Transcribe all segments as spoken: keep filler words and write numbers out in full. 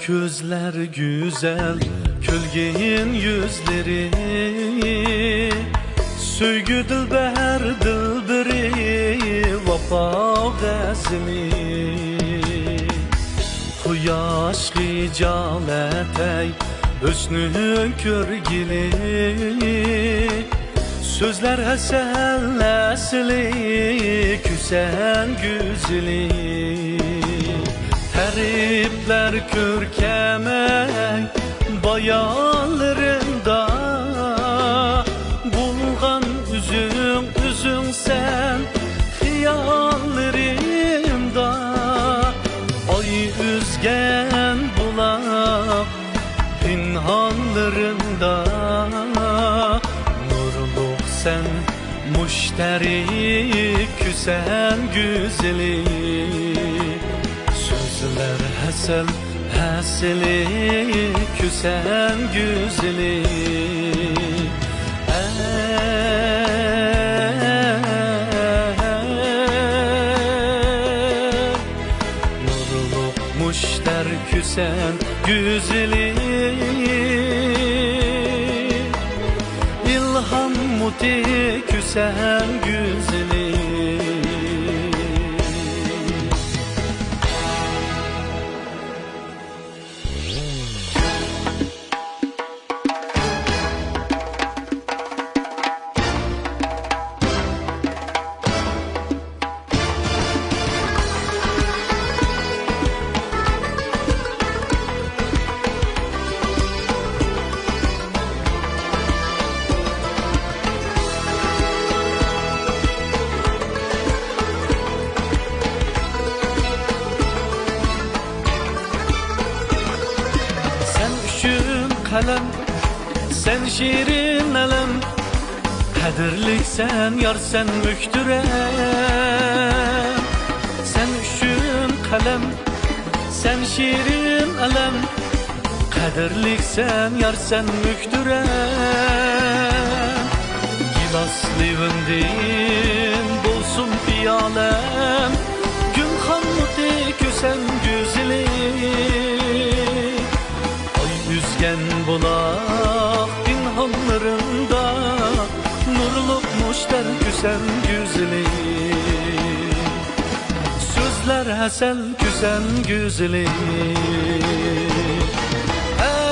كۆزلەر گۈزەل، كۈلگىن يۈزلىرى، سۆيگۈ دىلبەر دىلبىرى، ۋاپا غەزىلى. قۇياش خىجالەت ئەي، ھۆسنۈڭ كۆرگىلى. سۆزلەر ھەسەل ئەسلى، كۈسەن گۈزىلى. تەرىپلەر كۆركەم ئەي بايانلىرىمدا. بولغان ئۆزۈڭ، ئۆزۈڭسەن خىياللىرىمدا. ئاي ئۈزگەن بۇلاق پىنھانلىرىمدا، نۇرلۇق سەن مۇشتەرى، كۈسەن گۈزىلى. سۆزلەر ھەسەل ھەسىلى، كۈسەن گۈزىلى. ئەي نۇرلۇق مۇشتەر كۈسەن گۈزىلى، ئىلھام مۇتى كۈسەن گۈزىلى. سەن ئۈچۈن قەلەم، سەن شېرىن ئەلەم، قەدىرلىكسەن يار سەن مۆھتەرەم. سەن ئۈچۈن قەلەم، سەن شېرىن ئەلەم، قەدىرلىكسەن يار سەن مۆھتەرەم. گىلاس لېۋىمدىن بولسۇن پىيالەم، گۈلخان مۇتى كۈسەن گۈزىلى. ئاي ئۈزگەن بۇلاق پىنھانلىرىمدا، نۇرلۇق مۇشتەر كۈسەن گۈزىلى. سۆزلەر ھەسەل كۈسەن گۈزىلى. ئەي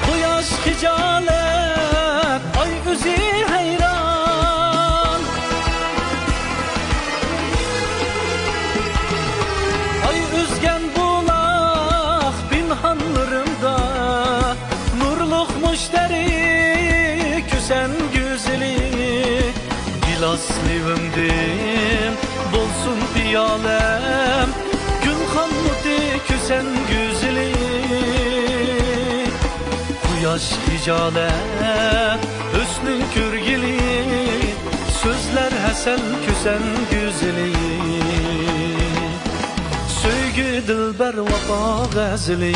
قۇياش خىجالەت، ئاي ئۆزى ھەيران. ئاي ئۈزگەن بۇلاق پىنھانلىرىمدا، نۇرلۇق مۇشتەرى كۈسەن گۈزىلى. گىلاس لېۋىمدىن بولسۇن پىيالەم، گۈلخان مۇتى كۈسەن گۈزىلى. قۇياش خىجالەت ھۆسنىڭ كۆرگىلى، سۆزلەر ھەسەل كۈسەن گۈزىلى. سۆيگۈ دىلبەر ۋاپا غەزىلى.